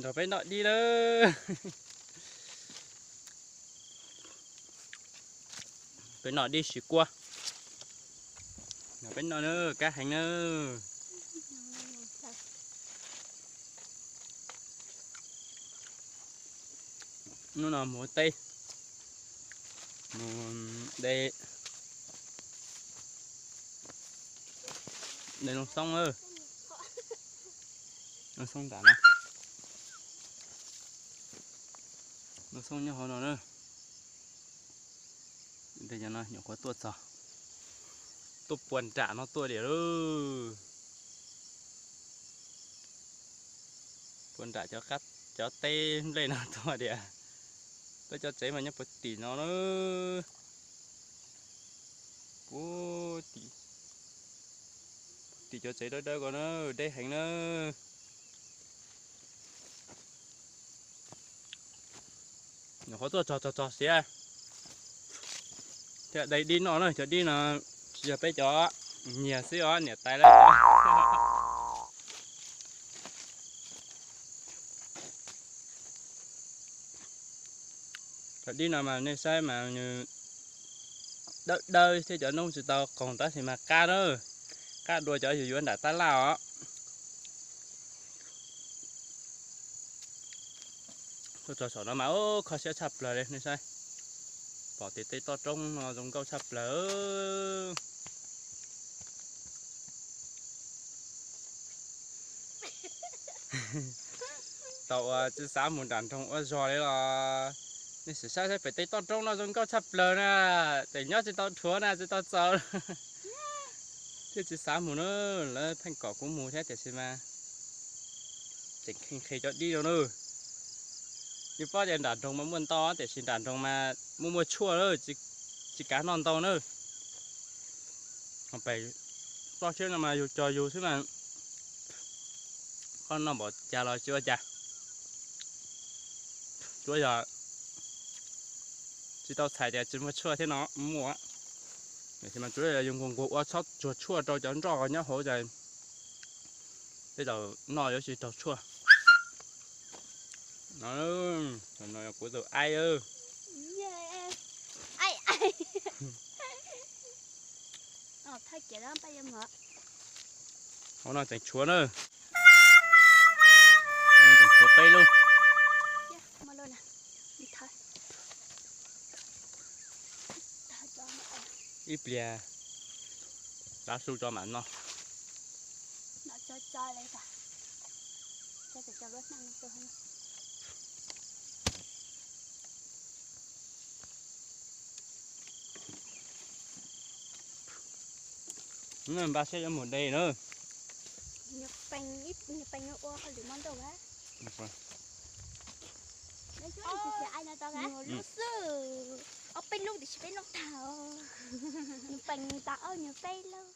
Nrog peb noj dib na. Peb noj dib siv kua. Nrog peb noj na, kab heev na. Hnub no mus ua teb, mus de, de loo xoob, loo xoob nram no, loo xoob nyob hauv no na. Nyuam qhuav tuaj txog, tuaj puag nram no tuaj diam lauj. Puag nram cov teb nplej no tuaj diam. Peb cov tsev mas nyob puag tim no na. Puag tim, tim cov tsev dawb dawb ko na, deb heev na. Nyuam qhuav tuaj txog txog txog siav, thiaj de dib noj na. Cov dib no tsis yog peb cov, nyiag xwb os, niam tais lawv. Cov dib no mas nej saib mas nws dawb dawb thiab cov noob tsis tau qoog tab sis mas qab na, qab dua cov yus yuav nram tab laj os. Tuaj txog saum no mas kho siab tshaj plaws li nej saib. Pom tias tej toj roob no zoo nkauj tshaj plaws. Tau ua tsis xav mus nram nroog ua zog li los, nej sim saib saib pem tej toj roob no zoo nkauj tshaj plaws na. Tseem nyob tsis tau dhuav na, tsis tau txaus, thiaj tsis xav mus na. Lawv pheej kom kuv mus thiab tiam sis mas tseem kheej qhia cov dib rau na. Yeej paub tias nram nroog mas muaj ntau tiam sis nram nroog mas muaj muaj tshuaj na, tsis kav noj ntau na. Pem toj siab no mas yus cog yus xwb mas, koj noj npaum cas los tsis ua cas. Tsuav yog tsis tau txhais tias tsis muaj tshuaj thiab no, muaj. Tiam sis mas tsuav yog yus nquag nquag ua txhob tsuag tshuaj rau cov nroj nyob hauv ces tej zaum noj yuav tsis raug tshuaj. No, no yog kuv tus aib. Hauv no tseem tshuav na. Tseem tshuav peb lub. Ib pliag tav su tso mam noj. Npaj siab yuav mus de na. Nws pees ua hauj lwm muaj ntau. Lub xwb, ob peb lub tiam sis peb noj tag. Nws pees tas ob nws peb lub.